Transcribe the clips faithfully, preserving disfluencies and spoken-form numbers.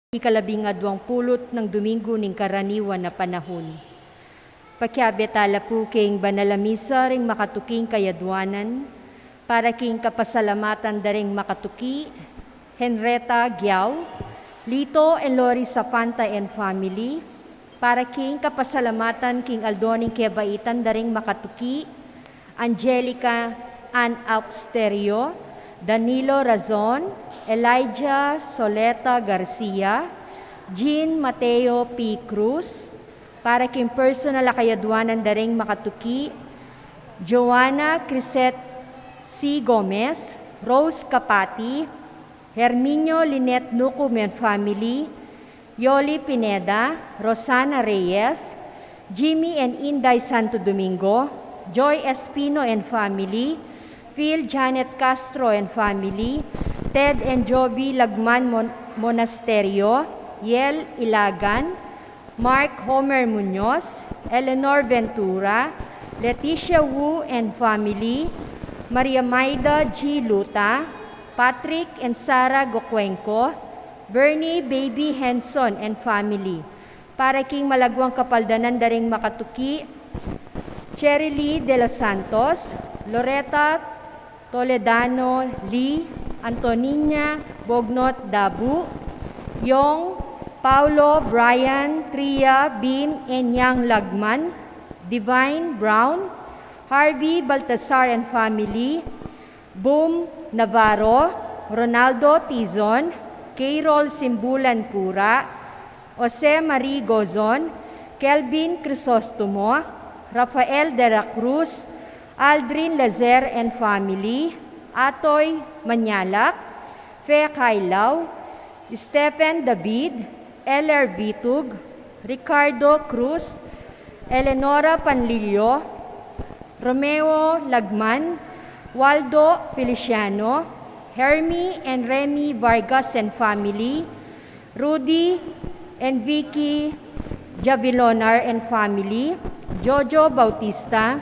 Ikalabing aduang pulu't nang Domingo ning karaniwan a panahun. Pakiabe tala pu king banal a misa ring makatuking kayadwanan, para king kapasalamatan da ring makatuki, Henretta Giao, Lito and Lori Sapanta and family, para king kapasalamatan king aldo ning kebaitan da ring makatuki, Angelica Ann Auxterio, Danilo Razon, Elijah Soleta Garcia, Jean Mateo P. Cruz, para king personal a kayadwanan da ring makatuki, Joanna Crisette C. Gomez, Rose Capati, Herminio Lynette Nucum and family, Yoli Pineda, Rosana Reyes, Jimmy and Inday Santo Domingo, Joy Espino and family, Phil Janet Castro and family, Ted and Joby Lagman Mon-, Monasterio, Yel Ilagan, Mark Homer Muñoz, Eleanor Ventura, Leticia Wu and family, Maria Maida G. Luta, Patrick and Sarah Gocuenco, Bernie Baby Henson and family, para king malaguang kapaldanan da ring makatuki, Cherry Lee de los Santos, Loretta Toledano Lee, Antonina Bognot Dabu, Yong, Paulo, Brian, Tria, Bim, and Yang Lagman, Divine Brown, Harvey Baltasar and family, Boom Navarro, Ronaldo Tizon, Carol Simbulan Cura, Jose Marie Gozon, Kelvin Crisostomo, Rafael de la Cruz, Aldrin Lazer and family, Atoy Manyalak, Fe Kailaw, Stephen David, L R Bitug, Ricardo Cruz, Eleonora Panlilio, Romeo Lagman, Waldo Feliciano, Hermie and Remy Vargas and family, Rudy and Vicky Javilonar and family, Jojo Bautista,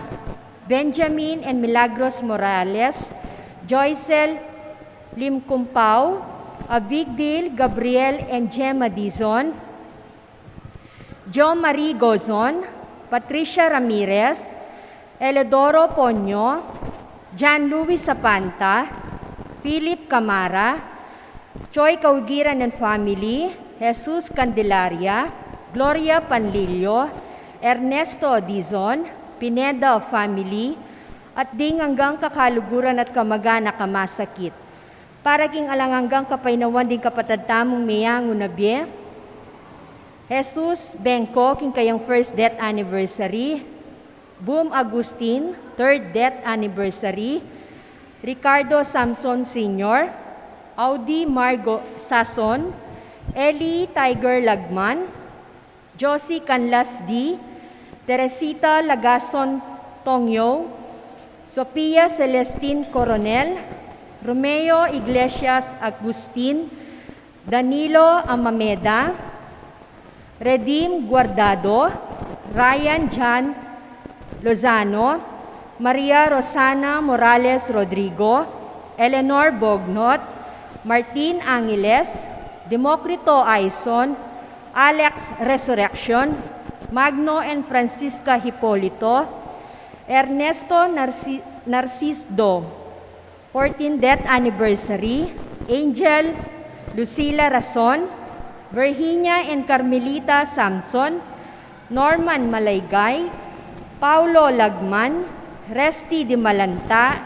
Benjamin and Milagros Morales, Joycel Limcumpao, Avigdil, Gabriel and Gemma Dizon, Jo Marie Gozon, Patricia Ramirez, Eleodoro Ponyo, John Louis Sapanta, Philip Camara, Choi Kaugiran and family, Jesus Candelaria, Gloria Panlilio, Ernesto Dizon, Pineda family, at ding anggang kakaluguran at kamag-anak a masakit. Para king alang anggang kapaynawan ding kapatad tamung meyangu na bie, Jesus Bengco, king kayang first death anniversary, Boom Agustin, third death anniversary, Ricardo Samson Senior, Audi Margo Sason, Eli Tiger Lagman, Josie Canlas D, Teresita Lagason Tongyo, Sophia Celestine Coronel, Romeo Iglesias Agustin, Danilo Amameda, Redim Guardado, Ryan Jan Lozano, Maria Rosana Morales Rodrigo, Eleanor Bognot, Martin Angeles, Democrito Aison, Alex Resurrection, Magno and Francisca Hipolito, Ernesto Narci-, Narcisdo, fourteen death anniversary, Angel Lucila Rason, Virginia and Carmelita Samson, Norman Malaygay, Paulo Lagman, Resty Dimalanta,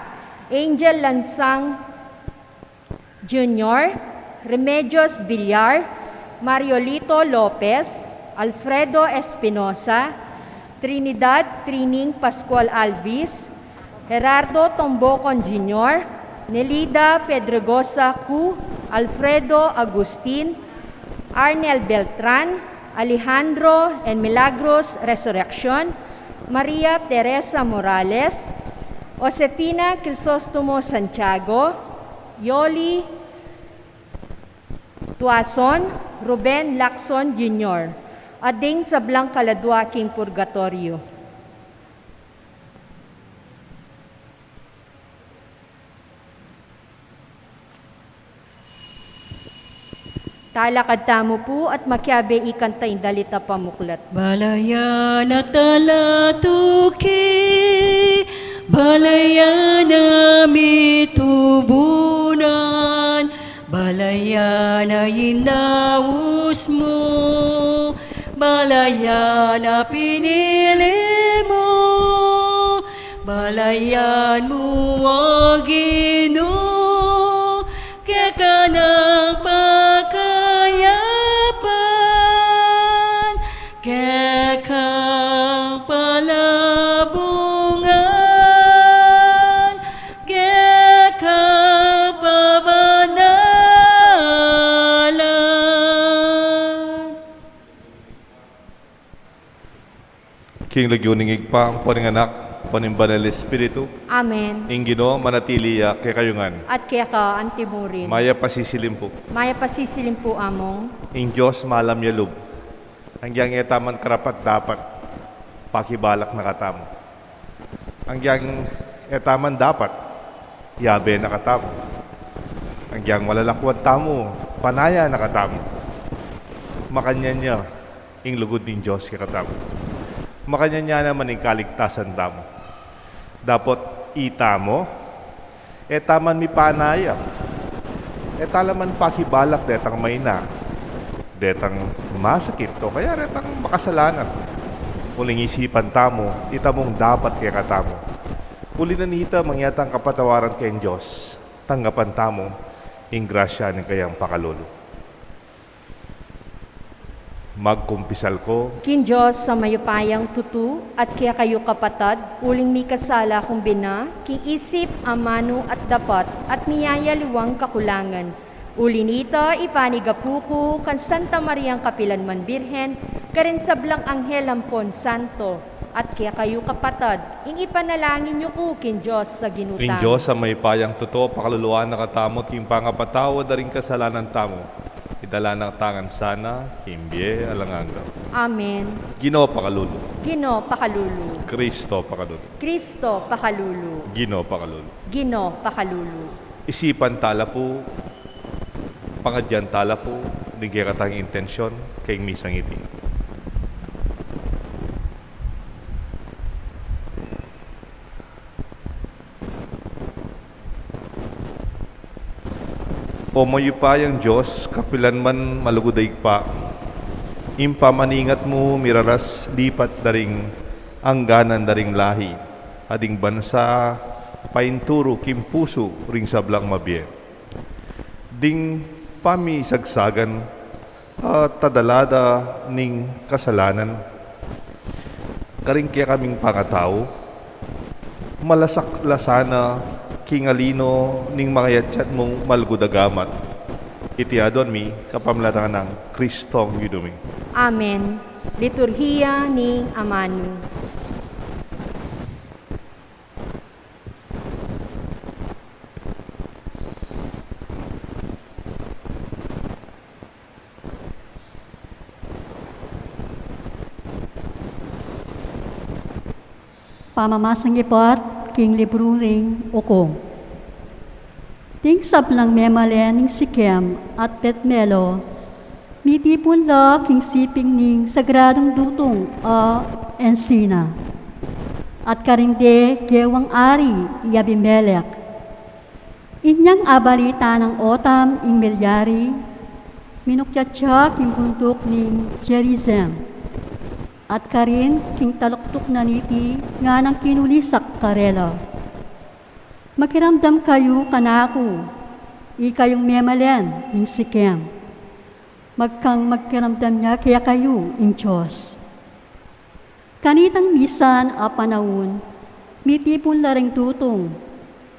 Angel Lansang Junior, Remedios Villar, Mariolito Lopez, Alfredo Espinosa, Trinidad Trining Pascual Alvis, Gerardo Tombocon Junior, Nelida Pedregosa Cu, Alfredo Agustin, Arnel Beltran, Alejandro and Milagros Resurreccion, Maria Teresa Morales, Josefina Crisostomo Santiago, Yoli Tuason, Ruben Lacson Junior, at ding sablang kaladua king purgatoryo. Talakad tamu pu at makiabe ikanta ing dalit a pamuklat. Balayan a talatuki, balayan a mitubunan, balayan a inaus mu, balayan a pinili mu, balayan mu, O Ginu, keka nang pakayapan, kekang palabungan, kekang pabanalan. King lagyu ning Ibpa, ampo ning Anak, ampo ning Banal Espiritu. Amen. Ing Ginu manatili ya kekayu ngan. At keka antimurin. Mayap a sisilim pu. Mayap a sisilim pu, Among. Ing Dios malam ya lub. Agyang e taman karapat-dapat, pakibalak na katamu. Agyang e taman dapat, yabe na katamu. Agyang malalakuan tamu, panaya na katamu. Makanyan ya ing lugud ning Dios kekatamu. Makanyan ya naman ing kaligtasan tamu. Dapot itamu, e taman mipanaya, e tala man pakibalak detang maina, detang masakit, o kaya detang makasalanan. Uling isipan tamu itamung dapat kekatamu. Uli na nita, mangyaring kapatawaran keng Dios, tanggapan tamu ing grasya ning kayang pakalulu. Magkumpisal ku king Dios a mayupayang tutu at kekayu kapatad, uling mikasala kung bina, king isip, amanu at dapat, at miyayaliwang kakulangan. Uli nita, ipanigapu ku kang Santa Mariang kapilanman Birhen, karing sablang anghel ampon santo, at kekayu kapatad, ing ipanalangin yu ku king Dios a Ginu tamu. Ing Dios a mayupayang tutu pakaluluan na katamu at king pangapatawad da ring kasalanan tamu, idala na katamu ngan sana king bie alang angga. Amen. Ginu pakalulu. Ginu pakalulu. Kristo pakalulu. Kristo pakalulu. Ginu pakalulu. Ginu pakalulu. Isipan tala pu, pangadyan tala pu, ding kekatang intensyon, king misang iti. O mayupayang Dios, kapilanman malugud a Ibpa, ing pamaningat mu miraras lipat da ring angganan da ring lahi, a ding bansa painturu king pusu ring sablang mabie. Ding pamisagsagan a tadalada ning kasalanan karing kekaming pangatau, malasak la sana king alino ning mangayatyat mung malugud a gamat. Iti aduan mi kapamilatan nang Kristong Ginu mi. Amen. Liturhiya ning Amanu. Pamamasang ibat king libru ring Ukum. Ding sablang memalen ning Sikem at Bet-melo, mitipun la king siping ning sagradung dutung a ensina. At karin de gewang ari i Abimelec. Inyang abalita nang Jotam ing milyari, minukyat ya king bunduk ning Gerizim, at karin king taluktuk na niti nganang kinulisak karela. Makiramdam kayu kanaku, ikayung memalen ning Sikem, magkang makiramdam ya kekayu ing Dios. Kanitang misan a panaun, mitipun la ring dutung,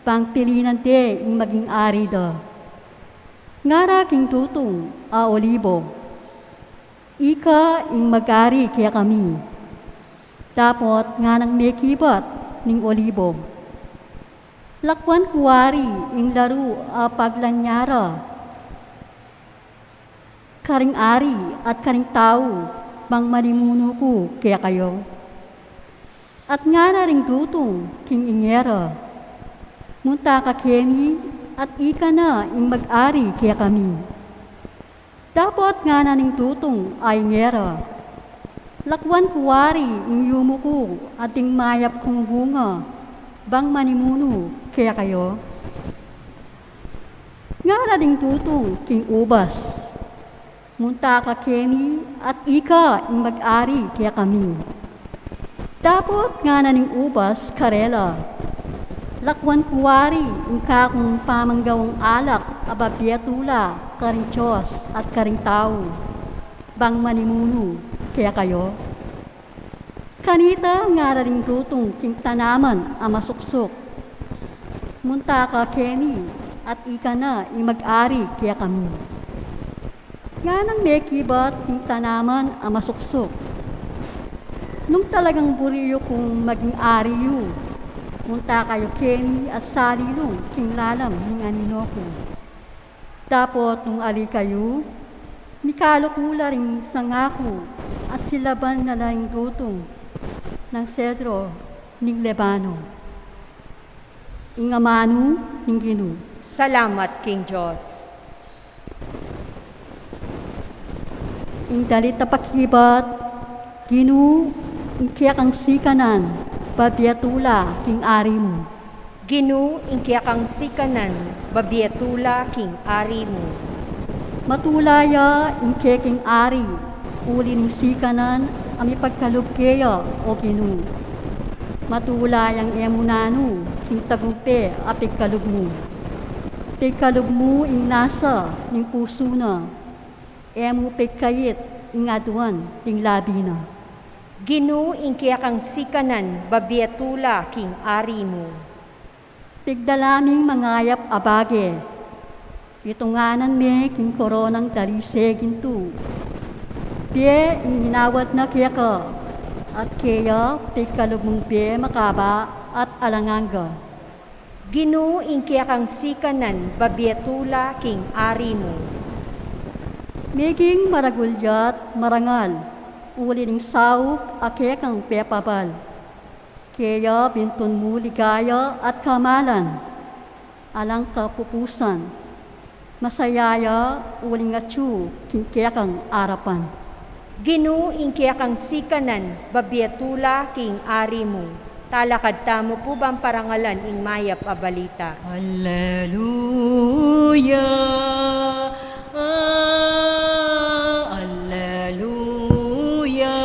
bang pilinan de ing maging ari da. Ngara king dutung a olibo, "Ika ing mag-ari kekami." Dapot nganang mekibat ning olibo, "Lakuan ku wari ing laru a paglanyaran karing ari at karing tau, bang manimunu ku kekayu." At ngara ring dutung king ingera, "Munta ka keni at ika na ing mag-ari kekami." Dapot ngana ning tutung a ingera, "Lakwan ku wari ing yumu ku at ing mayap kung bunga, bang manimunu kekayu?" Ngara ding tutung king ubas, "Munta ka keni at ika ing mag-ari kekami." Dapot ngana ning ubas karela, "Lakwan ku wari ing kakung pamanggawang alak a babie tula karing Dios at karing tau, bang manimunu kekayu?" Kanita ngara ding tutung king tanaman a masuksuk, "Munta ka keni at ika na ing mag-ari kekami." Nganang mekibat ing tanaman a masuksuk, "Nung talagang buri yu kung maging ari yu, munta kayu keni at salilung king lalam ning anino ku. Dapot nung ali kayu, mikalu ku la ring sanga ku at silaban na la ring tutung nang sedro ning Lebano." Ing amanu ning Ginu. Salamat king Dios. Ing dalit a pakibat, Ginu, ing kekang sikanan, babie tula king ari mu. Ginu, ing kekang sikanan, babie tula king ari mu. Matula ya ing kekeng ari, uli ning sikanan a mipagkalub keya, O Ginu. Matula yang e mu nanu king tagumpe a pigkalub mu. Pigkalub mu ing nasa ning pusu na, e mu pigkait ing aduan ding labi na. Ginu, ing kekang sikanan, babie tula king ari mu. Pigdala ming mangayap a bage, pitunganan me king koronang dalise gintu. Bie ing inawad na keka, at keya pigkalub mung bie makaba at alang angga. Ginu, ing kekang sikanan, babie tula king ari mu. Meging maragul ya't marangal, uli ning saup a kekang pepabal. Keya bintun mu ligaya at kamalan, alang kapupusan. Masaya ya uling atyu king kekang arapan. Ginu, ing kekang sikanan, babie tula king ari mu. Talakad tamu pu ban parangalan ing mayap a balita. Alleluia, ah, alleluia,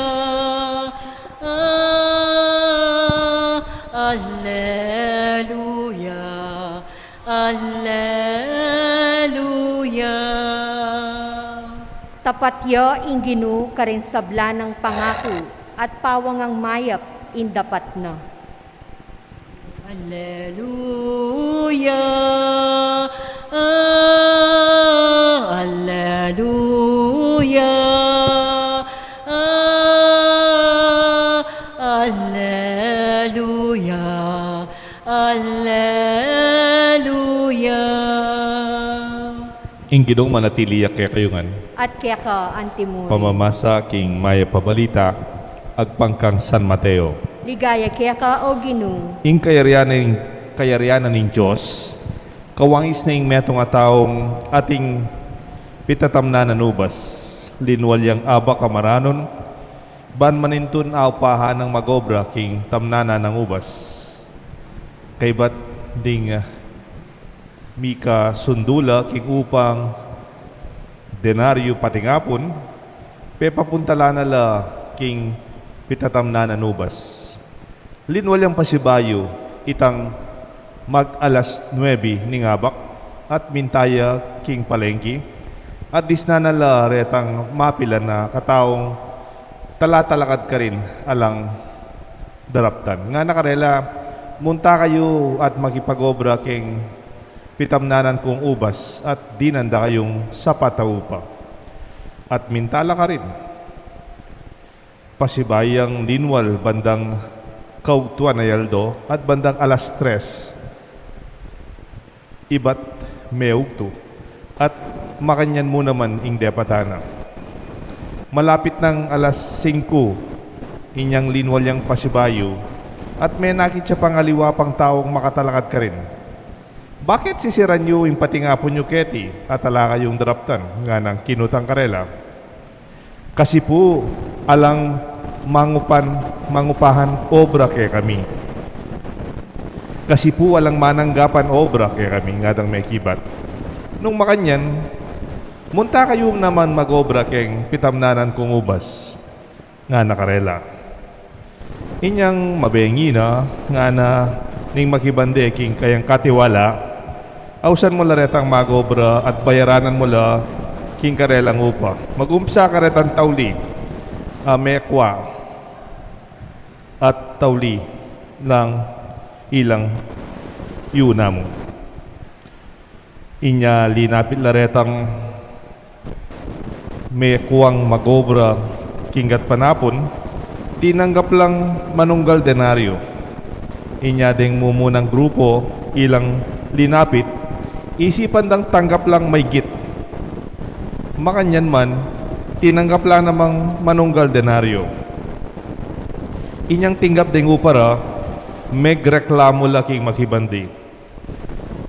ah, alleluia, alleluia. Tapat ya ing Ginu karing sabla nang pangaku, at pawangang mayap ing dapat na. Alleluia, ah, alleluia, ah, alleluia, alleluia. Ing Ginung manatili ya kekayu ngan. At keka antimurin. Pamamasa king mayap a balita agpang kang San Mateo. Ligaya keka, O Ginu. Ing kayarian ning, kayarian ning Dios, kawangis na ing metung a taung ating pitatamnan a ubas, linwal yang abak a maranun, ban manintun a upahan nang mag-obra king tamnanan nang ubas. Kaybat ding, ah, mikasundu la king upang denaryu patingapun, pepapuntalan na la king pitatamnan a ubas. Linwal yang pasibayu, itang mag-alas nuebe ning abak, at minta ya king palengki, at disnan na la retang mapilan a kataung talatalakad karin alang daraptan. Ngana karela, "Munta kayu at makipag-obra king pitamnanan kung ubas, at dinan da kayung sapat a upa." At minta la karin. Pasibayu yang linwal bandang kaugtuan a aldo at bandang alas tres, ibat meugtu, at makanyan mu naman ing depatan na. Malapit nang alas singku, inyang linwal yang pasibayu, at menakit ya pang aliwa pang taung makatalakad karin. "Bakit sisiran yu ing patingapun yu keti at ala kayung daraptan?" nganang kinutang karela. "Kasi pu alang mangupan, mangupahan obra kekami. Kasi pu alang mananggapan obra kekami," ngadang mekibat. "Nung makanyan, munta kayu naman mag-obra keng pitamnanan kung ubas," ngana karela. Inyang mabengi na, ngana ning makibandi king kayang katiwala, "Ausan mu la retang mag-obra at bayaranan mu la king karelang upa. Mag-umpisa ka retang tauli a mekua at tauli lang ilang yu namu." Inya linapit la retang mekuang mag-obra king gatpanapun, tinanggap lang manunggal denaryo. Inya deng mumunang grupo ilang linapit, isipan dang tanggap lang maygit. Makanyan man, tinanggap la namang manunggal denaryo. Inyang tinggap deng upa ra, megreklamu la king makibandi.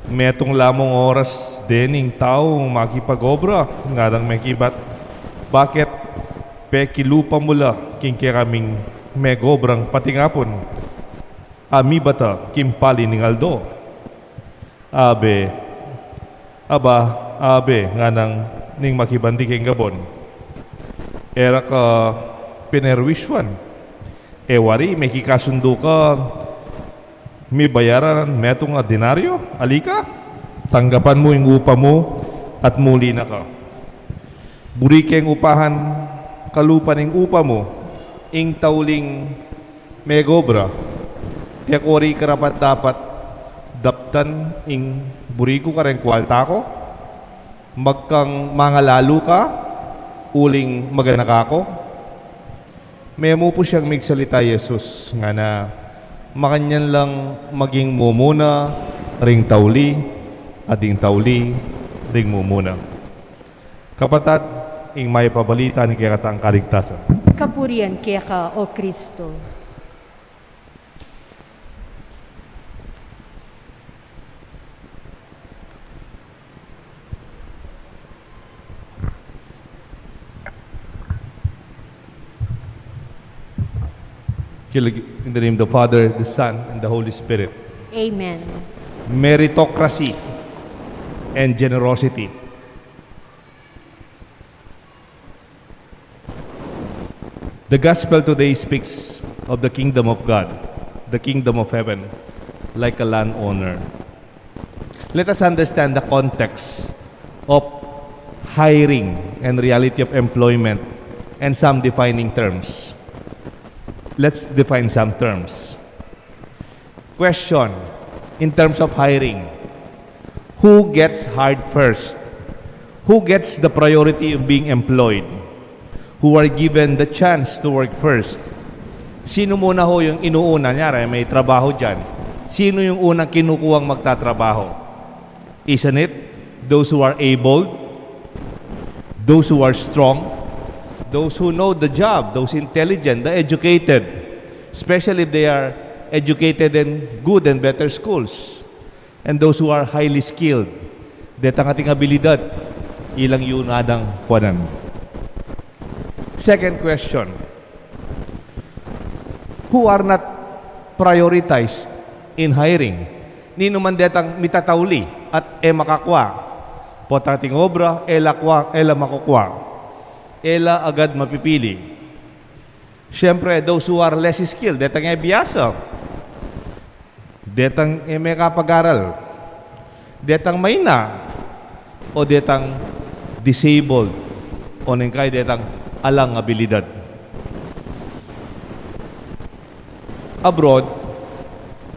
"Metung la mung oras dening taung makipag-obra," ngadang mekibat. "Bakit pekilupa mu la king kekaming meg-obrang patingapun a mibata king pali ning aldo?" "Abe, aba, abe," nganang ning makibandi king gabon, "e ra ka pinerwiswan. E wari, mekikasundu ka mibayaran metung a denaryo? Ali ka, tanggapan mu ing upa mu at muli na ka. Buri keng upahan kalupa ning upa mu ing tauling meg-obra. E ku wari karapat-dapat daptan ing buri ku kareng kualta ku? Magkang mangalalu ka uling maganak aku?" Memu pu siang migsalita i Jesus, ngana, "Makanyan lang maging mumuna ring tauli, at ding tauli ring mumuna." Kapatad, ing mayap a balita ning kekatang kaligtasan. Kapurian keka, O Kristo. In the name of the Father, the Son, and the Holy Spirit. Amen. Meritocracy and generosity. The gospel today speaks of the kingdom of God, the kingdom of heaven, like a landowner. Let us understand the context of hiring and reality of employment and some defining terms. Let's define some terms. Question, in terms of hiring, who gets hired first? Who gets the priority of being employed? Who are given the chance to work first? Sino muna ho yung inuuna? Nyari, may trabaho dyan. Sino yung unang kinukuhang magtatrabaho? Isn't it those who are able, those who are strong, those who know the job, those intelligent, the educated, especially if they are educated in good and better schools, and those who are highly skilled, detang ating abilidad, ilang yun adang kuanan. Second question, who are not prioritized in hiring? Ninu man detang mitatauli at e makakua. Potang ating obra, e la kua, e la makukua. E la agad mapipili. Siyempre, those who are less skilled, detang e biasa. Detang e mekapag-aral, detang maina, o detang disabled, o neng kay detang alang abilidad. Abroad,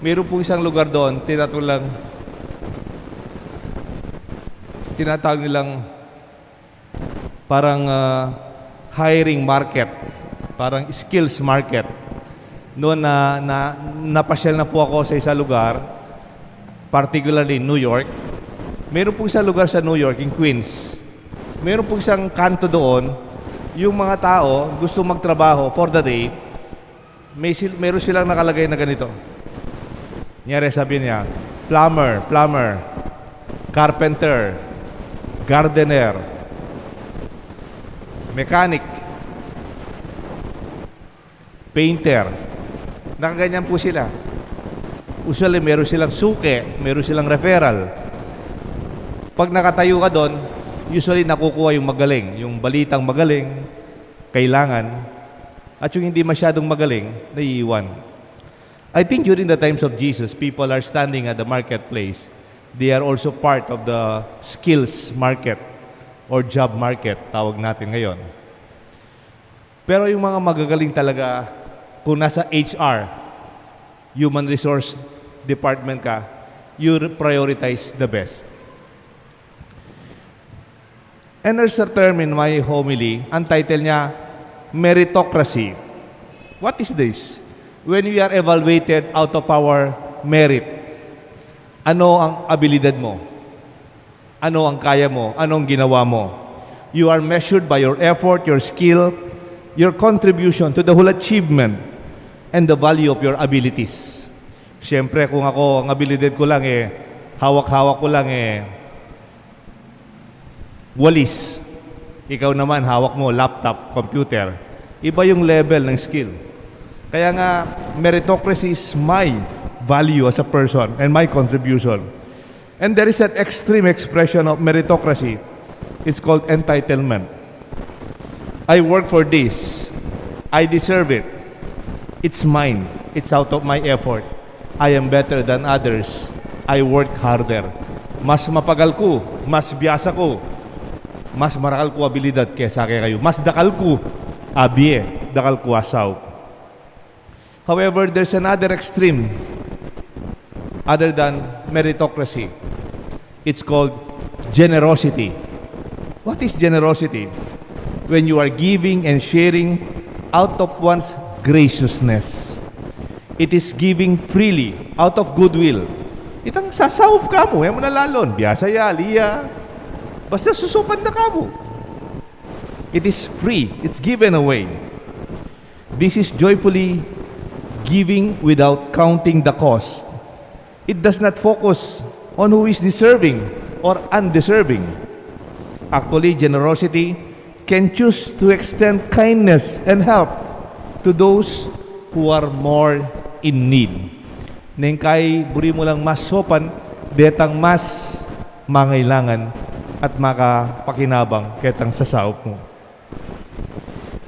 meron pong isang lugar doon, tinatawag lang, tinatawag nilang parang, ah, hiring market, parang skills market. Noon na, na, napasyal na po ako sa isang lugar, particularly New York. Meron po isang lugar sa New York, in Queens. Meron po isang kanto doon, yung mga tao gusto magtrabaho for the day, may sil-, meron silang nakalagay na ganito. Nyari, sabi niya, "Plumber, plumber." Carpenter, gardener, mechanic, painter. Nakaganyan po sila. Usually, meron silang suke, meron silang referral. Pag nakatayo ka doon, usually nakukuha yung magaling, yung balitang magaling, kailangan, at yung hindi masyadong magaling, naiiwan. I think during the times of Jesus, people are standing at the marketplace. They are also part of the skills market or job market, tawag natin ngayon. Pero yung mga magagaling talaga, kung nasa H R, human resource department ka, you prioritize the best. And there's a term in my homily, ang title niya, meritocracy. What is this? When we are evaluated out of our merit, ano ang abilidad mo? Ano ang kaya mo? Ano ang ginawa mo? You are measured by your effort, your skill, your contribution to the whole achievement, and the value of your abilities. Siyempre, kung ako, ang abilidad ko lang eh, hawak-hawak ko lang eh, walis. Ikaw naman, hawak mo, laptop, computer. Iba yung level ng skill. Kaya nga, meritocracy is my value as a person and my contribution. And there is an extreme expression of meritocracy. It's called entitlement. I work for this. I deserve it. It's mine. It's out of my effort. I am better than others. I work harder. Mas mapagal ku, mas biasa ku, mas marakal ku abilidad kesa kekayu. Mas dakal ku abie, dakal ku asaup. However, there's another extreme other than meritocracy. It's called generosity. What is generosity? When you are giving and sharing out of one's graciousness. It is giving freely, out of goodwill. Itang sasaup ka mu, e mu na lalon, biasa ya, ali ya. Basta susupan na ka mu. It is free, it's given away. This is joyfully giving without counting the cost. It does not focus on who is deserving or undeserving. Actually, generosity can choose to extend kindness and help to those who are more in need. Neng kai buri mu lang mas saupan, detang mas mangailangan at makapakinabang ketang sasaup mu.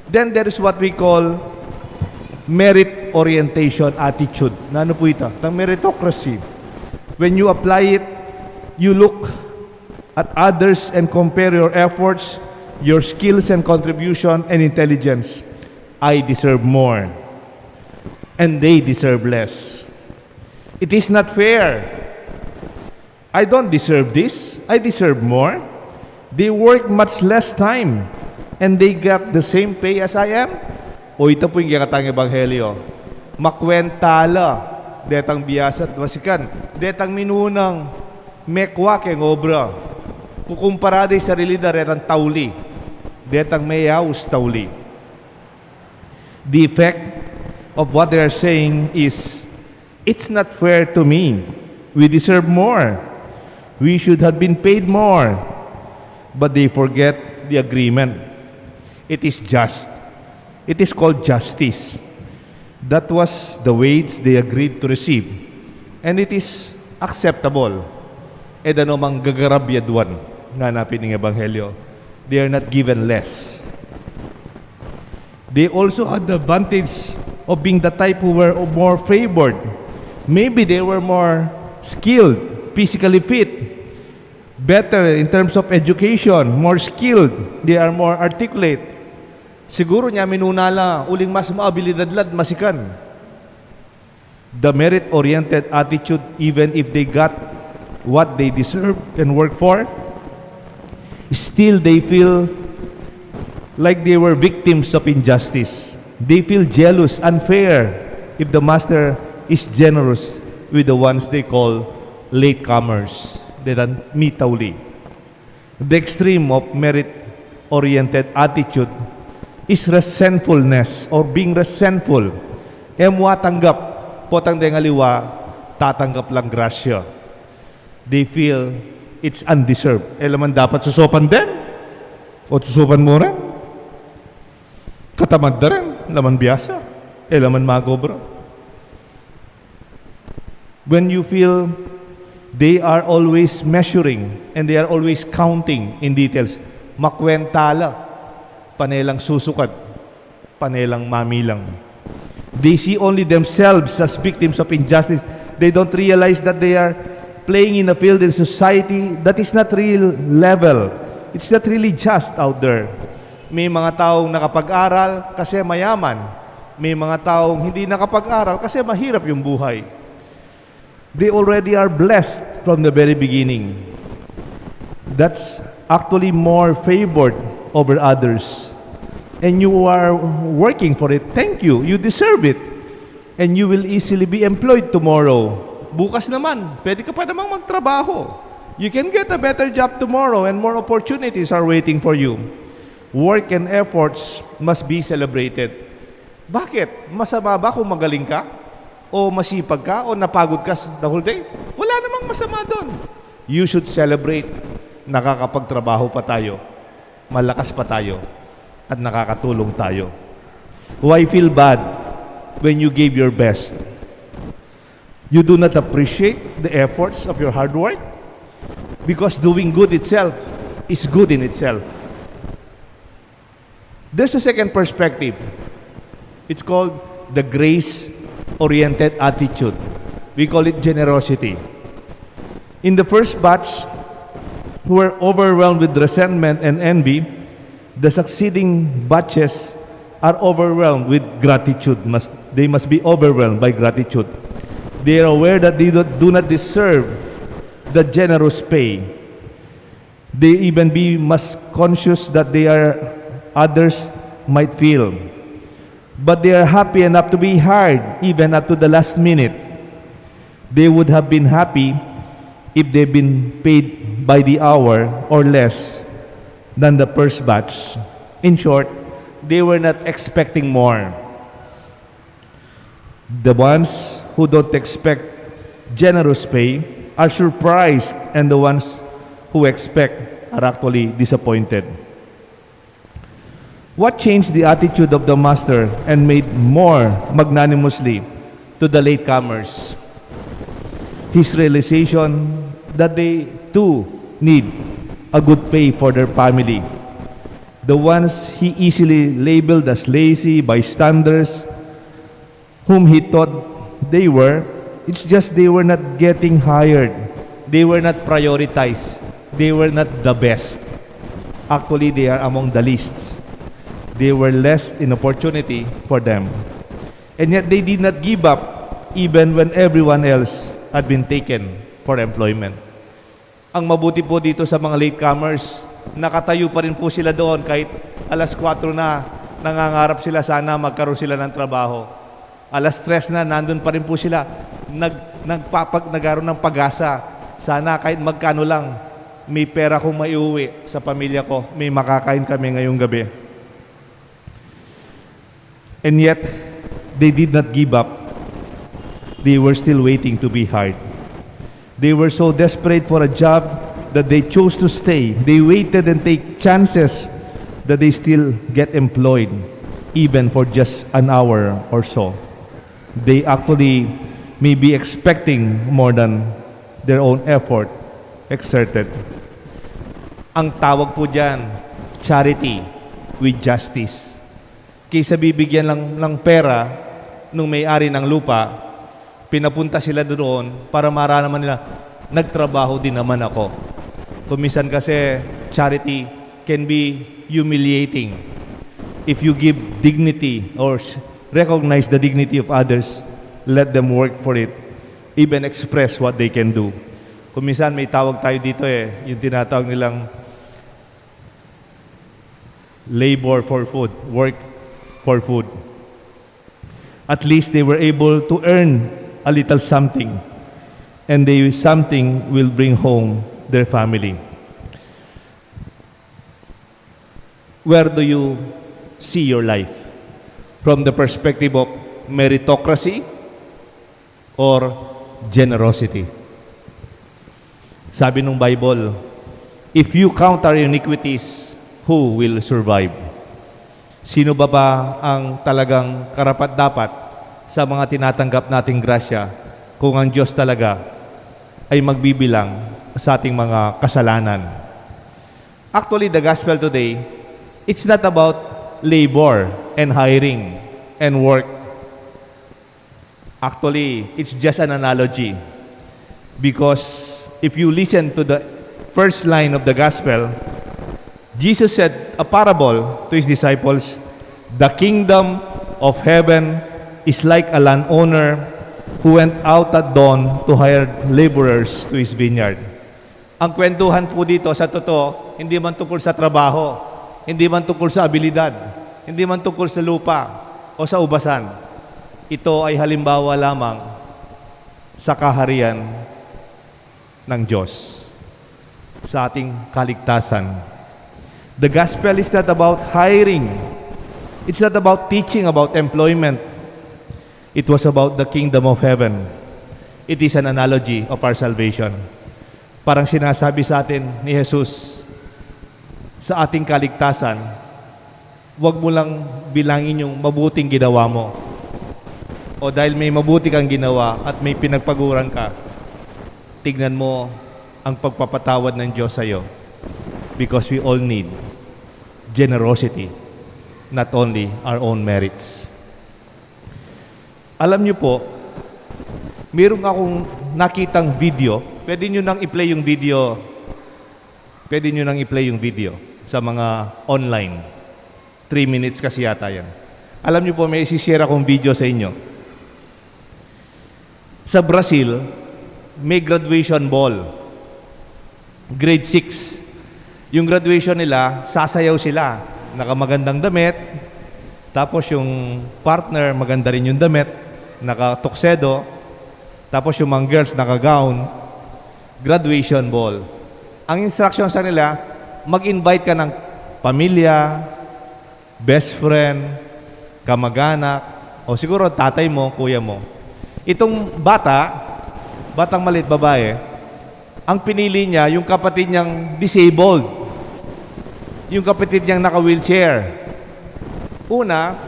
Then there is what we call merit orientation attitude. Nanu pu ita? Tang meritocracy. When you apply it, you look at others and compare your efforts, your skills and contribution and intelligence. I deserve more. And they deserve less. It is not fair. I don't deserve this. I deserve more. They work much less time and they get the same pay as I am. O ita pu ing kekatang ebanghelyo. Makwenta la detang biasa at masikan, detang minunang mekwa keng obra. Kukumpara de ing sarili da retang tauli, detang meyaus tauli. The effect of what they are saying is, "It's not fair to me. We deserve more. We should have been paid more." But they forget the agreement. It is just. It is called justice. That was the wage they agreed to receive. And it is acceptable. E da no mang gagarabyaduan, ngana pin ning ebanghelyo. They are not given less. They also had the advantage of being the type who were more favored. Maybe they were more skilled, physically fit, better in terms of education, more skilled, they are more articulate. Siguru nya minuna la uling mas maabilidad la at masikan. The merit-oriented attitude, even if they got what they deserve and work for, still they feel like they were victims of injustice. They feel jealous, unfair, if the master is generous with the ones they call latecomers. Detang mitauli. The extreme of merit-oriented attitude is resentfulness or being resentful. E mu atanggap, potang deng aliwa, tatanggap lang grasya. They feel It's undeserved. E la man dapat susupan den? O susupan mu rin? Katamad da rin, e la man biasa, e la man magobra. When you feel they are always measuring and they are always counting in details, makwenta la, pane lang susukat, pane lang mamilang. They see only themselves as victims of injustice. They don't realize that they are playing in a field in society that is not real level. It's not really just out there. May mga taong nakapag-aral kasi mayaman. May mga taong hindi nakapag-aral kasi mahirap yung buhay. They already are blessed from the very beginning. That's actually more favored over others. And you are working for it. Thank you. You deserve it. And you will easily be employed tomorrow. Bukas naman, pwede ka pa namang magtrabaho. You can get a better job tomorrow and more opportunities are waiting for you. Work and efforts must be celebrated. Bakit? Masama ba kung magaling ka? O masipag ka? O napagod ka s-, the whole day? Wala namang masama doon. You should celebrate. Nakakapagtrabaho pa tayo. Malakas pa tayo. At nakakatulong tayo. Why feel bad when you gave your best? You do not appreciate the efforts of your hard work? Because doing good itself is good in itself. There's a second perspective. It's called the grace-oriented attitude. We call it generosity. In the first batch, who were overwhelmed with resentment and envy, the succeeding batches are overwhelmed with gratitude. Must, they must be overwhelmed by gratitude. They are aware that they do, do not deserve the generous pay. They even be mas conscious that they are others might feel. But they are happy enough to be hired even up to the last minute. They would have been happy if they've been paid by the hour or less than the first batch. In short, they were not expecting more. The ones who don't expect generous pay are surprised, and the ones who expect are actually disappointed. What changed the attitude of the master and made more magnanimously to the latecomers? His realization that they too need a good pay for their family. The ones he easily labeled as lazy bystanders, whom he thought they were, it's just they were not getting hired. They were not prioritized. They were not the best. Actually, they are among the least. They were less in opportunity for them. And yet they did not give up even when everyone else had been taken for employment. Ang mabuti po dito sa mga latecomers, nakatayo pa rin po sila doon kahit alas kwatro na, nangangarap sila sana magkaroon sila ng trabaho. Alas tres na, nandun pa rin po sila. Nag-, nagpapag-, nagkaroon ng pag-asa. Sana kahit magkano lang, may pera kong maiuwi sa pamilya ko, may makakain kami ngayong gabi. And yet, they did not give up. They were still waiting to be hired. They were so desperate for a job that they chose to stay. They waited and take chances that they still get employed, even for just an hour or so. They actually may be expecting more than their own effort exerted. Ang tawag po dyan, charity with justice. Kaysa bibigyan lang ng pera nung may-ari ng lupa, pinapunta sila doon para maranaman nila, "Nagtrabaho din naman ako." Kung minsan kasi, charity can be humiliating. If you give dignity or s-, recognize the dignity of others, let them work for it. Even express what they can do. Kung minsan may tawag tayo dito eh, yung tinatawag nilang labor for food, work for food. At least they were able to earn a little something, and they something will bring home their family. Where do you see your life? From the perspective of meritocracy or generosity? Sabi ng Bible, "If you count our iniquities, who will survive?" Sino ba ba ang talagang karapat-dapat sa mga tinatanggap nating grasya kung ang Diyos talaga ay magbibilang sa ating mga kasalanan? Actually, the gospel today, it's not about labor and hiring and work. Actually, it's just an analogy. Because if you listen to the first line of the gospel, Jesus said a parable to his disciples, "The kingdom of heaven is like a landowner who went out at dawn to hire laborers to his vineyard." Ang kwentuhan po dito, sa totoo, hindi man tungkol sa trabaho, hindi man tungkol sa abilidad, hindi man tungkol sa lupa o sa ubasan. Ito ay halimbawa lamang sa kaharian ng Diyos, sa ating kaligtasan. The gospel is not about hiring. It's not about teaching about employment. It was about the kingdom of heaven. It is an analogy of our salvation. Parang sinasabi sa atin ni Jesus, sa ating kaligtasan, "Huwag mo lang bilangin yung mabuting ginawa mo. O dahil may mabuti kang ginawa at may pinagpaguran ka, tignan mo ang pagpapatawad ng Diyos sa'yo." Because we all need generosity, not only our own merits. Alam niyo po, meron akong nakitang video. Pwede niyo nang i-play yung video. Pwede niyo nang i-play yung video sa mga online. Three minutes kasi yata yan. Alam niyo po, may isi-share akong video sa inyo. Sa Brazil, may graduation ball. Grade six. Yung graduation nila, sasayaw sila. Nakamagandang damit. Tapos yung partner, maganda rin yung damit. Naka-tuxedo. Tapos yung mga girls, naka-gown. Graduation ball. Ang instruction sa nila, mag-invite ka ng pamilya, best friend, kamag-anak, o siguro tatay mo, kuya mo. Itong bata, batang maliit, babae, ang pinili niya, yung kapatid niyang disabled. Yung kapatid niyang naka-wheelchair. Una,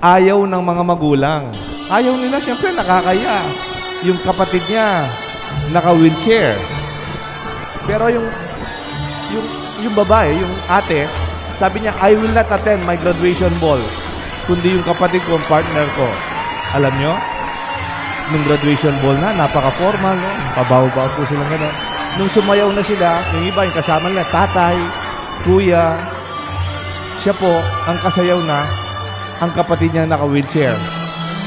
ayaw ng mga magulang. Ayaw nila, siyempre, nakakaya. Yung kapatid niya, naka-wheelchair. Pero yung, yung, yung babae, yung ate, sabi niya, "I will not attend my graduation ball, kundi yung kapatid ko, ang partner ko." Alam nyo, nung graduation ball na, napaka-formal, no? Pabaw-baw po silang gano'n. Nung sumayaw na sila, yung iba, yung kasama nila, tatay, kuya, siya po, ang kasayaw na, ang kapatid niya naka-wheelchair.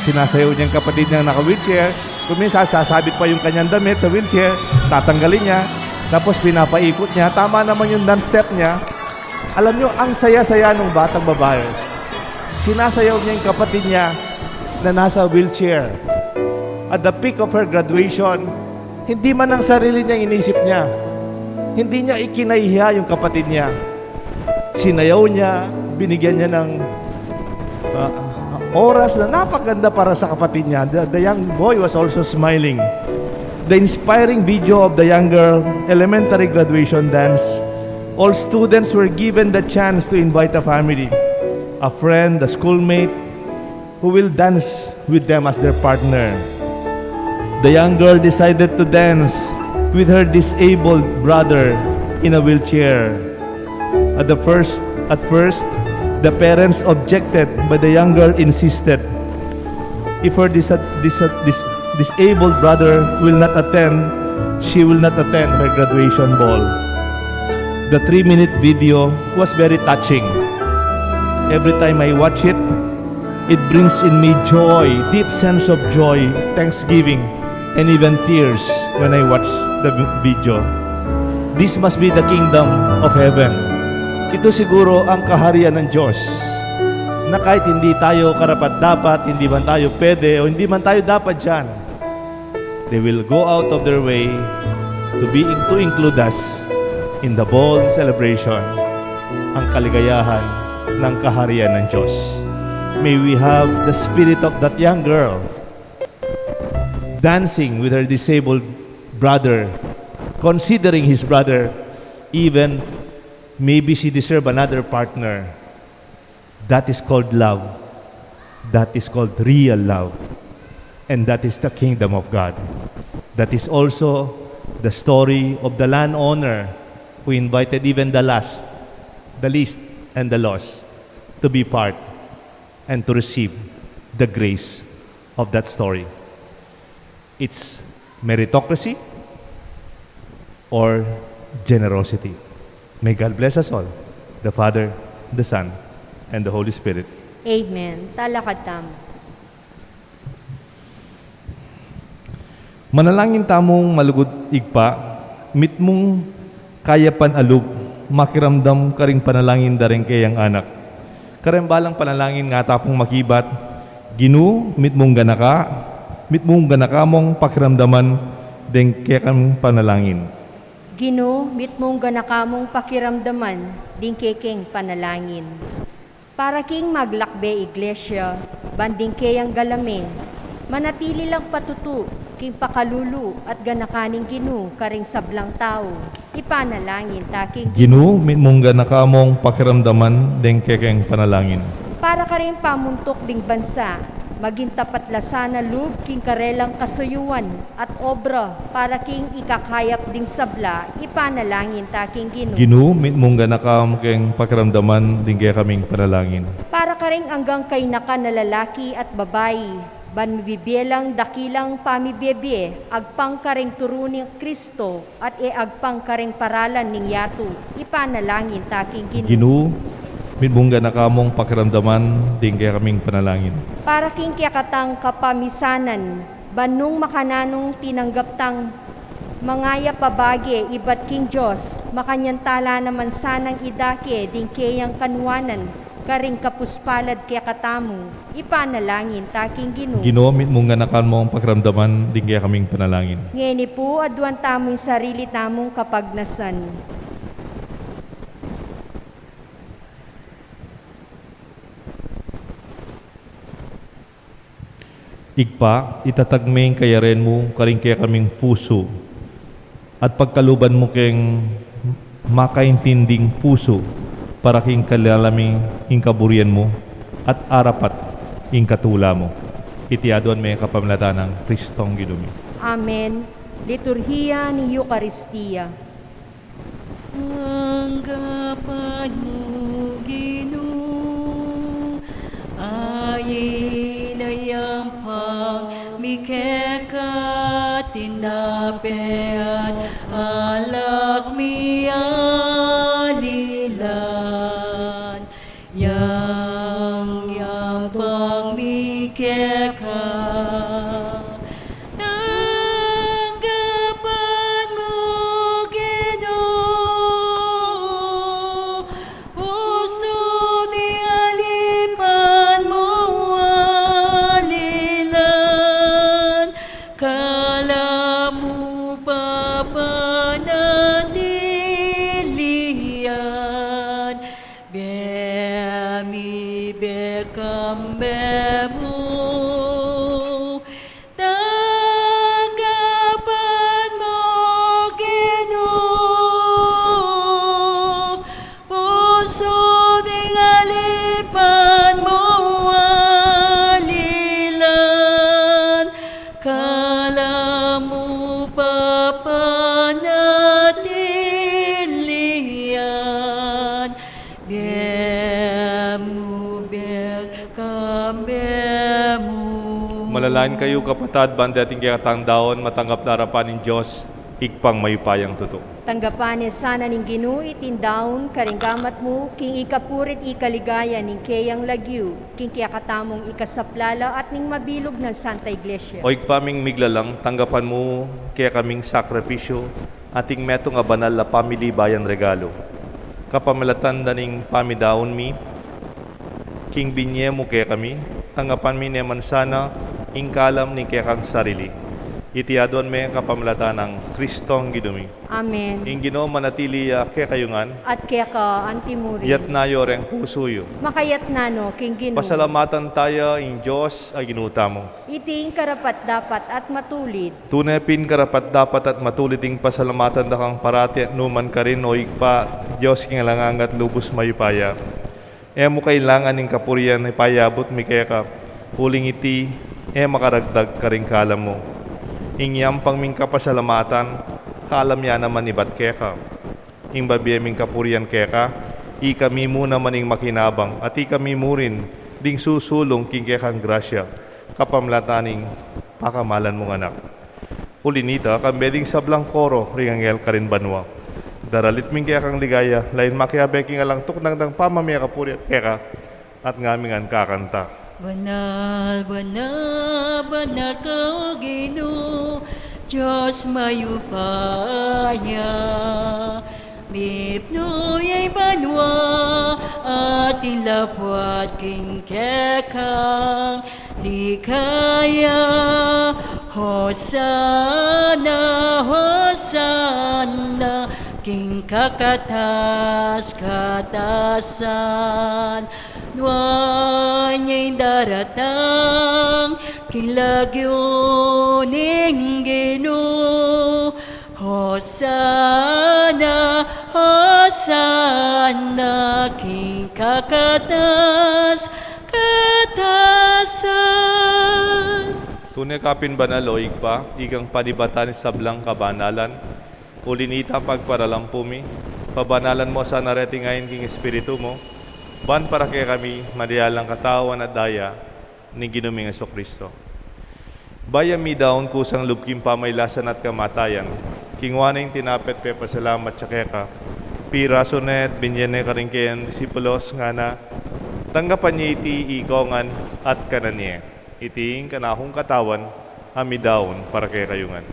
Sinasayaw niya yung kapatid niya naka-wheelchair. Kung minsan, sasabit pa yung kanyang damit sa wheelchair, tatanggalin niya, tapos pinapaikot niya. Tama naman yung dance step niya. Alam nyo, ang saya-saya nung batang babae. Sinasayaw niya yung kapatid niya na nasa wheelchair. At the peak of her graduation, hindi man ang sarili niya inisip niya. Hindi niya ikinahiya yung kapatid niya. Sinayaw niya, binigyan niya ng, ah, oras na napaganda para sa kapatid niya. The, the young boy was also smiling. The inspiring video of the young girl elementary graduation dance. All students were given the chance to invite a family, a friend, a schoolmate, who will dance with them as their partner. The young girl decided to dance with her disabled brother in a wheelchair. At the first, at first, the parents objected, but the young girl insisted. If her dis-, dis-, dis-, disabled brother will not attend, she will not attend her graduation ball. The three-minute video was very touching. Every time I watch it, it brings in me joy, deep sense of joy, thanksgiving, and even tears when I watch the vi-, video. This must be the kingdom of heaven. Ito siguro ang kaharian ng Diyos, na kahit hindi tayo karapat-dapat, hindi man tayo pwede, o hindi man tayo dapat diyan, they will go out of their way to be, to include us in the bold celebration, ang kaligayahan ng kaharian ng Diyos. May we have the spirit of that young girl dancing with her disabled brother, considering his brother, even maybe she deserve another partner. That is called love. That is called real love. And that is the kingdom of God. That is also the story of the landowner who invited even the last, the least, and the lost to be part and to receive the grace of that story. It's meritocracy or generosity. May God bless us all, the Father, the Son, and the Holy Spirit. Amen. Talakad tamu. Manalangin tamung malugud. Ibpa, mitmung kayapan a lub makiramdam karing panalangin da ring keyang anak. Kareng balang panalangin nga ta pung makibat, Ginu, mitmung ganaka, mitmung ganaka mung pakiramdaman deng kekang panalangin. Ginu, mitmung ganaka mung pakiramdaman ding kekeng panalangin. Para king maglakbe iglesia, ban ding keyang galame, manatili lang patutu king pakalulu at ganaka ning Ginu karing sablang tau, ipanalangin ta king Ginu, mitmung ganaka mung pakiramdaman deng kekeng panalangin. Para karing pamuntuk ding bansa, maging tapat la sana lub king karelang kasuyuan at obra para king ikakayap ding sabla, ipanalangin ta king Ginu. Ginu, mitmung ganaka mung keng pakiramdaman ding kekaming panalangin. Para karing anggang kainakan a lalaki at babai, ban mibibie lang dakilang pamibie-bie, agpang karing turu nang Kristo, at e agpang karing paralan ning yatu, ipanalangin ta king Ginu. Ginu, mitmung ganaka mung pakiramdaman ding kekaming panalangin. Para king kekatang kapamisanan, ban nung makananung tinanggap tang mangayap a bage ibat king Dios, makanyan tala naman sanang idake ding keyang kanuanan karing kapuspalad kekatamu, ipanalangin ta king Ginu. Ginu, mitmung ganaka mung pakiramdaman ding kekaming panalangin. Ngeni pu, aduan tamu ing sarili tamung kapagnasan. Ibpa, itatag me ing kayarian mu karing kekaming pusu, at pagkaluban mu keng makaintinding pusu, para king kilala mi ing kaburian mu, at arapat ing katula mu. Iti aduan mi kapamilatan nang Kristong Ginu mi. Amen. Liturhiya ning Eukaristia. Tanggapan mu, Ginu, a ing yampang mi keka, tinape at alak mi alilan, yang yampang mi keka. Tanggapan mu, Ginu, pusu ding alipan mu alilan, kalamang mu papanatilian, bie mi, bie kambe mu. Tanggapan mu, Ginu, pusu ding alipan mu alilan, kalamang mu papanatilian, bie mu, bie kambe mu. Manalangin kayu, kapatad, ban deting kekatang daun matanggap la arapan ning Dios, Ibpang mayupayang tutu. Tanggapan na sana ning Ginu iting daun karing gamat mu, king ikapuri't ikaligaya ning keyang lagyu, king kekatamung ikasaplala at ning mabilug nang Santa Iglesia. O Ibpa ming miglalang, tanggapan mu kekaming sakripisyu, ating metung a banal a pamilibayan regalu. Kapamilatan da ning pamidaun mi, king binie mu kekami, tanggapan mi ne man sana ing kalam ning kekang sarili. Iti aduan mi kapamilatan nang Kristong Ginu mi. Amen. Ing Ginu manatili ya kekayu ngan. At keka antimurin. Yatna yu reng pusu yu. Makayatna no king Ginu. Pasalamatan taya ing Dios a Ginu tamu. Iti ing karapat-dapat at matulid. Tune pin karapat-dapat at matulid ing pasalamatan da kang parati at nukarin man, o Ibpa, Dios king alang angga at lubus mayupaya. E mu kailangan ing kapurian a ipayabut mi keka, uling iti e makaragdag karing kalam mu. Ing yampang ming kapasalamatan, kalam ya naman ibat keka. Ing babie ming kapurian keka, ikami mu naman ing makinabang, at ikami mu rin ding susulung king kekang grasya, kapamilatan ning pakamalan mung Anak. Uli na nita, kambe ding sablang koro ring anghel karin banua, daralit mi ing kekang ligaya, lain makiabe king alang tuknang dang pamamie kapurian keka, at ngaming ngan kakanta. Banal, banal, banal ka, O Ginu, Dios mayupaya. Mipnu ya ing banua at ing labuad king kekang ligaya. Hosana, hosana king kakatas-katasan. Nuan ya ing daratang king lagyu ning Ginu. Hosana, hosana king kakatas-katasan. Tune ka pin banal, o Ibpa, ikang panibatan ning sablang kabanalan. Uli na nita, pagparalampu mi, pabanalan mu sana reting ain king Espiritu mu, ban para kekami madialang katawan at daya ning Ginu ming Jesucristo. Bayu mi daun kusang lub king pamailasan at kamatayan, kingwa ne ing tinape at pepasalamat ya keka, pirasu ne at binie ne karing kayang disipulos, ngana: Tanggapan ye iti ikongan at kanan ye. Iti ing kanakung katawan a midaun para kekayu ngan.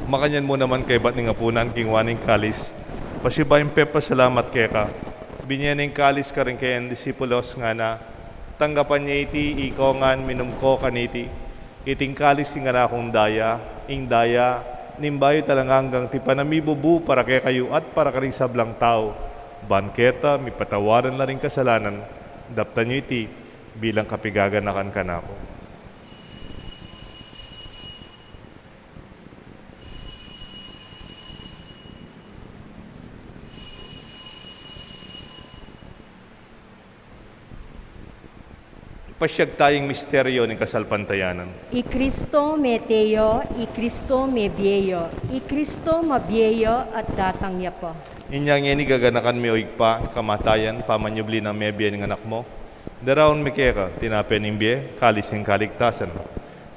Makanyan mu naman kaybat ning apunan, kingwa ne ing kalis, pasibayu ing pepasalamat keka, binie ne ing kalis karing kayang disipulos, ngana: Tanggapan ye iti ikongan, minum ko kaniti. Iti ing kalis ning kanakung daya, ing daya ning bayu at alang anggang tipan a mibubu para kekayu at para karing sablang tau, ban keta mipatawaran la ring kasalanan. Daptan yu iti bilang kapigaganakan kanaku. Pasiag taya ing misteryo ning kasalpantayanan. I Kristo mete ya, i Kristo mebie ya, i Kristo mabie ya at datang ya pa. Inya ngeni gaganakan mi, o Ibpa, kamatayan, pamanyubli nang mebie ning Anak mu. Daraun mi keka tinape ning bie, kalis ning kaligtasan.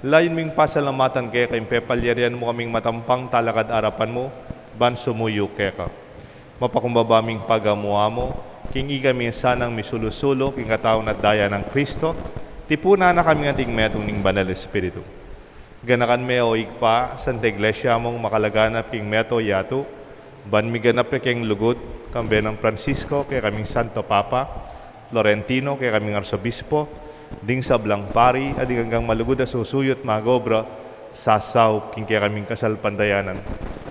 Layun ming pasalamatan keka ing pepalyarian mu kaming matampang talakad arapan mu, ban sumuyu keka. Mapakumbaba ming pagamu-amu king ikami sanang misulu-sulu king katawan at daya nang Kristo, tipunan na kami ngan king metung ning Banal Espiritu. Ganakan me, o Ibpa, Santa Iglesia mung makalaganap king meto yatu, ban miganap ya keng lugud, kambe nang Francisco, kekaming Santo Papa, Florentino, kekaming Arsobispo, ding sablang pari, at ding anggang malugud a susuyu at mag-obra sasaup king kekaming kasalpantayanan,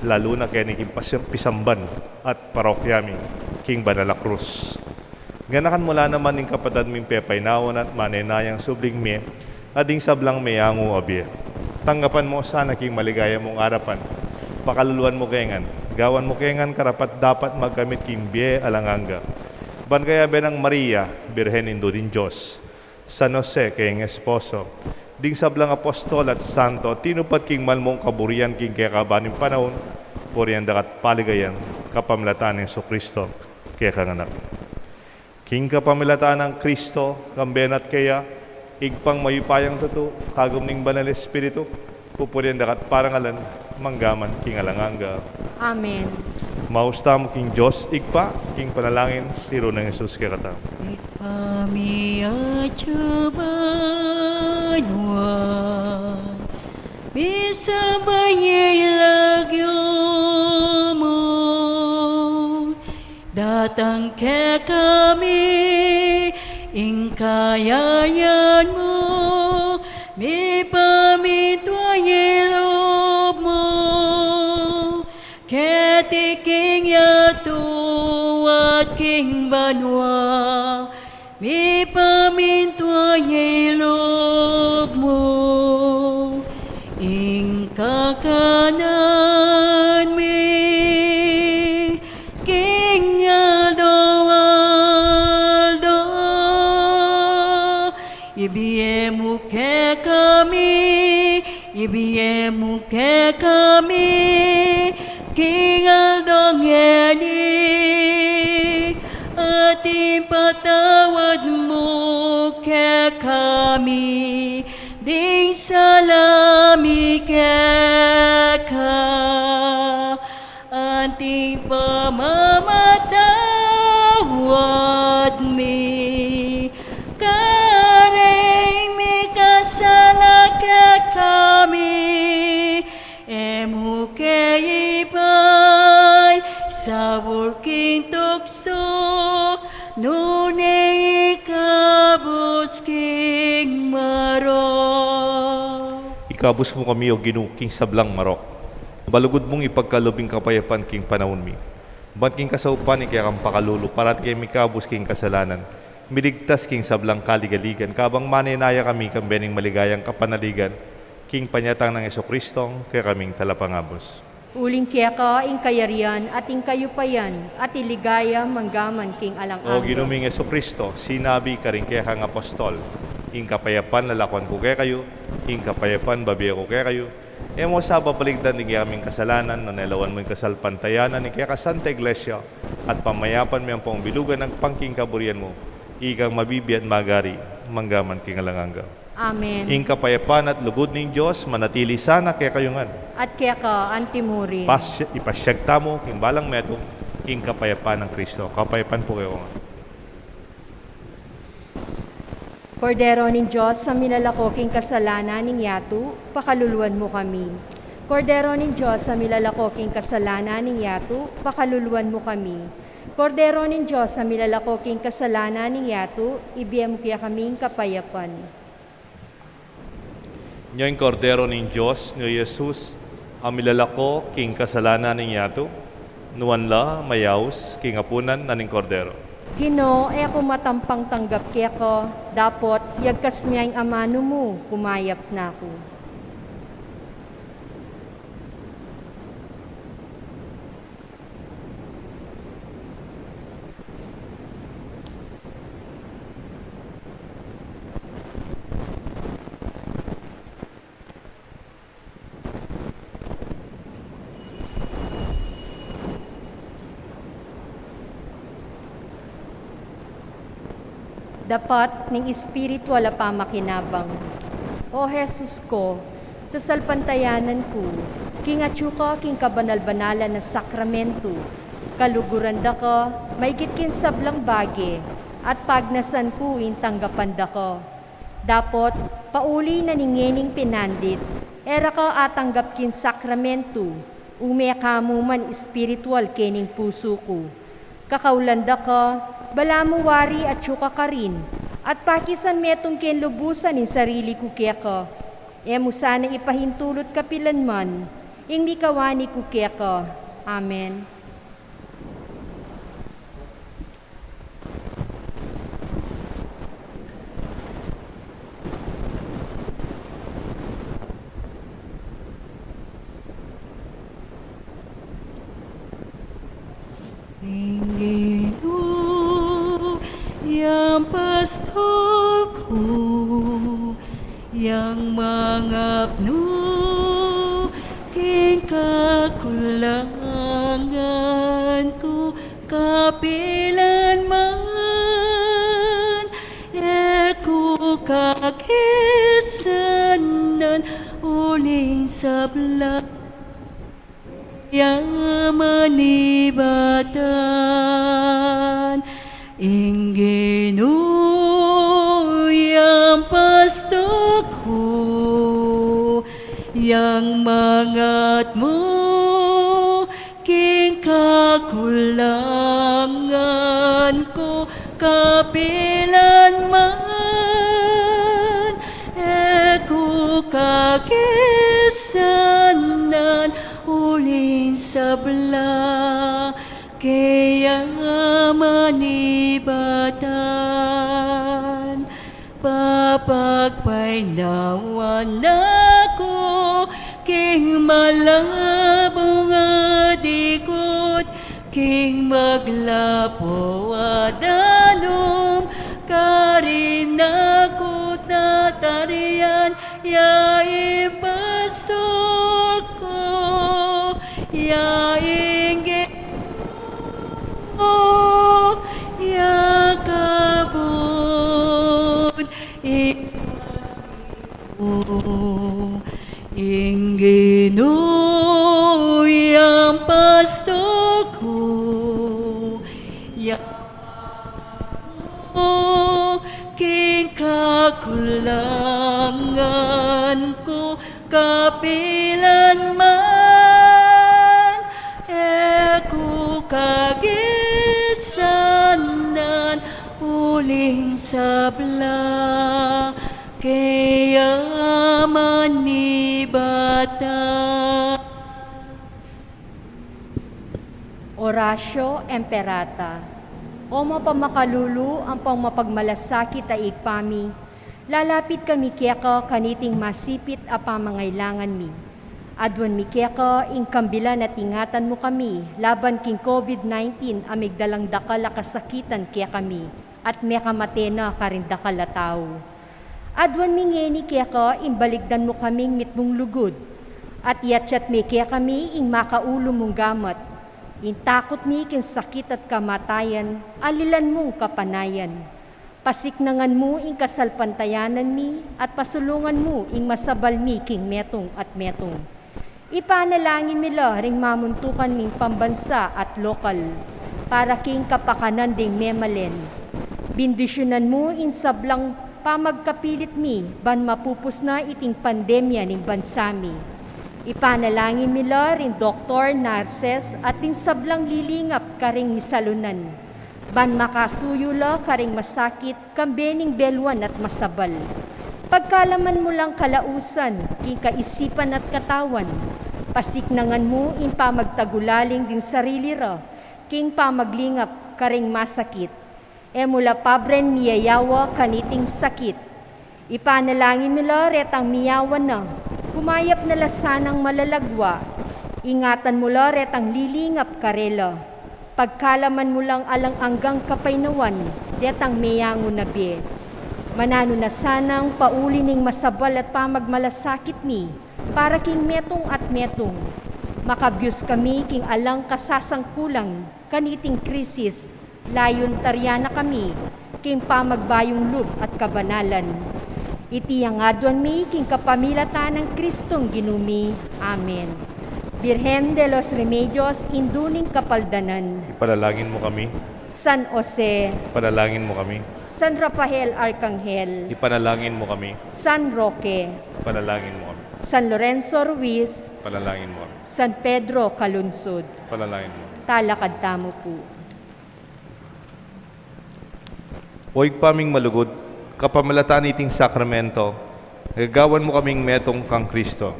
lalu na keni king pas-, pisamban at parokya mi king Banal a Krus. Ganakan mu la naman ing kapatad ming pepainawa at manenayang subling mie, at ding sablang meyangu a bie. Tanggapan mu sana king maligaya mung arapan. Pakaluluan mu ke ngan, gawan mu ke ngan karapat-dapat magkamit king bie alang angga. Ban kayabe nang Maria, Birhen Indu ning Dios, San Jose, kayang esposo, ding sablang apostol at santo, tinupad king mal mung kaburian king kekaban ning panaun, purian da ka at paligayan, kapamilatan nang Jesucristo, kekang Anak. King kapamilatan nang Kristo, kambe na at keya, Ibpang mayupayang tutu, kagum ning Banal Espiritu, pupurian da ka at parangalan, mangga man king alang angga. Amen. Maus tamu king Dios Ibpa, king panalangin, siru nang Jesus kekatamu. Ibpa mi atsu banua, misamban ya ing lagyu Tang kekami ing kayarian mu, mipamintuan ing lub mu, keti king yatu at king banua, mipamintuan ing lub mu. Ing kakanan mi king aldo-aldo, ibie mu kekami, ibie mu kekami king aldo ngeni, at ipatawad mu kekami ding sala mi keka, anti pamamatawad mi karing mikasala kekami, e mu ke ipaisaul king tuksu, nune ikabus king marok. Ikabus mu kami, O Ginu, king sablang marok. Balugud mung ipagkalub ing kapayapan king panaun mi. Ban king kasaupan ning kekang pakalulu, parati keng mikabus king kasalanan, miligtas king sablang kaligaligan, kabang manenaya kami kambe ning maligayang kapanaligan king panyatang nang Jesucristo, kekaming Talapangabus. Uling keka ing kayarian at ing kayupayan at ing ligaya manggaman king alang angga. O Ginu ming Jesucristo, sinabi karing kekang apostol, ing kapayapan lalakwan ku kekayu, ing kapayapan babie ku kekayu. E mu sa babalikdan ding kekaming kasalanan, nune lawan mu ing kasalpantayanan ning kekang Santa Iglesia, at pamayapan me ampong bilugan agpang king kaburian mu, ikang mabibie at magari manggaman king alang angga. Amen. Ing kapayapan at lugud ning Dios manatili sana kekayu ngan. At keka antimurin. Pas-, ipasyag tamu king balang metung ing kapayapan nang Kristo. Kapayapan pu kekayu ngan. Kordero ning Dios a milalako king kasalanan ning yatu, pakaluluan mu kami. Kordero ning Dios a milalako king kasalanan ning yatu, pakaluluan mu kami. Kordero ning Dios a milalako king kasalanan ning yatu, ibie mu kekami ing kapayapan. Nyo ing Kordero ning Dios, nyo i Jesus a milalako king kasalanan ning yatu. Nuan la mayaus king apunan na ning Kordero. Ginu, e ku matampang tanggap keka, dapot yagkas me ing amanu mu, kumayap na ku. Dapat ning espiritual a pamakinabang. O Jesus ku, sasalpantayanan ku king atyu ka king kabanal-banalan a sakramentu, kaluguran da ka maigit king sablang bage, at pagnasan ku ing tanggapan da ka. Dapot, pauli na ning ngening pinandit, e ra ka atanggap king sakramentu, ume ka mu man espiritual kening pusu ku. Kakaulan da ka, balamu wari atyu ka karin, at pakisan metung keng lubusan ing sarili ku keka. E mu sana ipahintulut kapilan man ing mikawani ku keka. Amen. Ing Ginu yang pastor ku, yang mangapnu king kakulangan ku, kapilan man e ku kakisanan uling sabla ya manibatan. Ing Ginu yang pastor ku, yang mangatmu king kakulangan. Kapilan man, e ku kagisanan, uling sabla, keya manibatan. Papagpainawan na ku king malabung a dikut, king maglapu a danum, karin na ku tatarian, ya ing pastul ku, ya ing Ginu, ya kabud ing Ing Ginu yang pastul ku, yang king kakulangan ku, kapilan man, e ku kagisanan, uling sabla, keya manibatan. Oratio Imperata. O mapamakalulu ampong mapagmalasakit a Ibpa mi, lalapit kami keka kaniting masipit a pamangailangan mi. Aduan mi keka ing kambilan at ingatan mu kami laban king COVID nineteen a migdalang dakal a kasakitan kekami at mekamate na karing dakal a tau. Aduan mi ngeni keka ing balikdan mu kaming mitmung lugud, at iatyat me kekami ing makaulu mung gamat. Ing takut mi king sakit at kamatayan, alilan mung kapanayan. Pasiknangan mu ing kasalpantayanan mi, at pasulungan mu ing masabal mi king metung at metung. Ipanalangin mi la ring mamuntukan ming pambansa at lokal, para king kapakanan ding memalen. Bindisyunan mu ing sablang pamagkapilit mi, ban mapupus na iting pandemya ning bansa mi. Ipanalangin mi la ring doktor, narses, at ding sablang lilingap karing misalunan, ban makasuyu la karing masakit, kambe ning beluan at masabal. Pagkalaman mu lang kalausan, king kaisipan at katawan. Pasiknangan mu ing pamagtagulaling ding sarili ra, king pamaglingap karing masakit. E mu la pabren miyayawa kaniting sakit. Ipanalangin mi la retang miyawa na, kumayap na la sanang malalagwa. Ingatan mu la retang lilingap karela. Pagkalaman mu lang alang anggang kapaynawan detang meyangu na bie. Mananu na sanang pauli ning masabal at pamagmalasakit mi, para king metung at metung. Makabyus kami king alang kasasangkulang kaniting krisis, layun tarian na kami king pamagbayung lub at kabanalan. Iti yang aduan mi king kapamilatan nang Kristong Ginu mi. Amen. Birhen de los Remedios, Indu ning Kapaldanan. Ipanalangin mu kami. San Jose. Ipanalangin mu kami. San Rafael Arkanghel. Ipanalangin mu kami. San Roque. Ipanalangin mu kami. San Lorenzo Ruiz. Ipanalangin mu kami. San Pedro Calungsod. Ipanalangin mu kami. Talakad tamu pu. O Ibpa ming malugud, kapamilatan niting sakramento, gagawan mu kaming metung kang Kristo.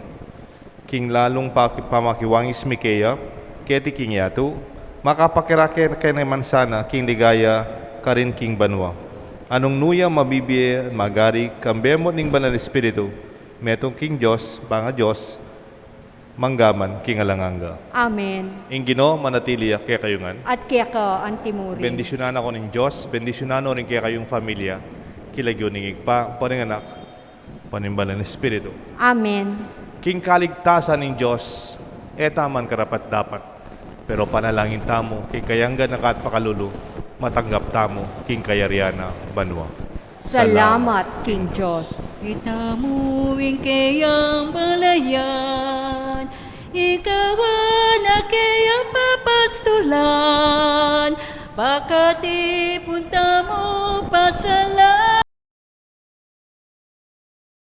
King lalung paki-, pamakiwangis mi keya keti king yatu, makapakirake kami man sana king ligaya karin king banua. Nung nu ya mabibie, magari, kambe mu ning Banal Espiritu, metung king Dios, Ibpang Dios, mangga man king alang angga. Amen. Ing Ginu manatili ya kekayu ngan. At keka antimurin. Bendisyunan na kayu ning Dios, bendisyunan no ring kekayung familia, king lagyu ning Ibpa, ampo ning Anak, ampo ning Banal a Espiritu. Amen. King kaligtasan ning Dios, e tamu man karapat-dapat, pero panalangin tamu, king kayang ganaka at pakalulu, matanggap tamu king kayarian na banua. Salamat king Dios. Itamu ing keyang balayan, ikawan a keyang papastulan, pakatipun tamu pasala